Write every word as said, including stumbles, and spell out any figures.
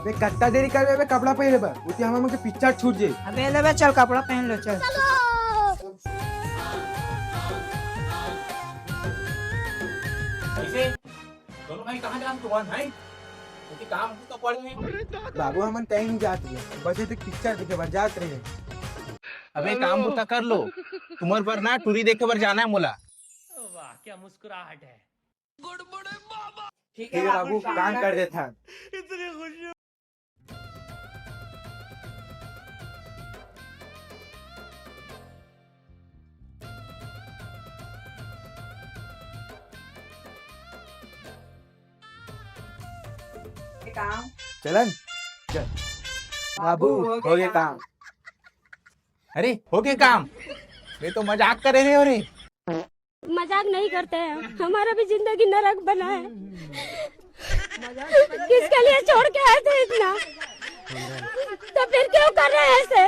ए, कत्ता देरी करबे बे कपड़ा पहने बर, उती हमर मन के पिक्चर छूट जाई। अबे ले बे, चल कपड़ा पहन लो, चल। कैसे? दोनों भाई कहाँ जात हव तुमन, हैं? क्योंकि काम तो पड़े हे। बाबू, हमन कहीं नहीं जात रहे, बस ये पिक्चर देखे बर जात रहे। अबे काम बूता कर लो, तुम्हर बर ना टूरी देखे बर जाना हे मोला। वाह, क्या मुस्कुराहट है। ठीक हे बाबू, काम कर देथन। काम। चलन, चल। बाबू, हो गया काम। अरे, हो गया काम। मैं तो मजाक करे रहे हो रे। मजाक नहीं करते हैं, हमारा भी जिंदगी नरक बना है। किसके लिए छोड़ के आए थे इतना, तो फिर क्यों कर रहे हैं ऐसे?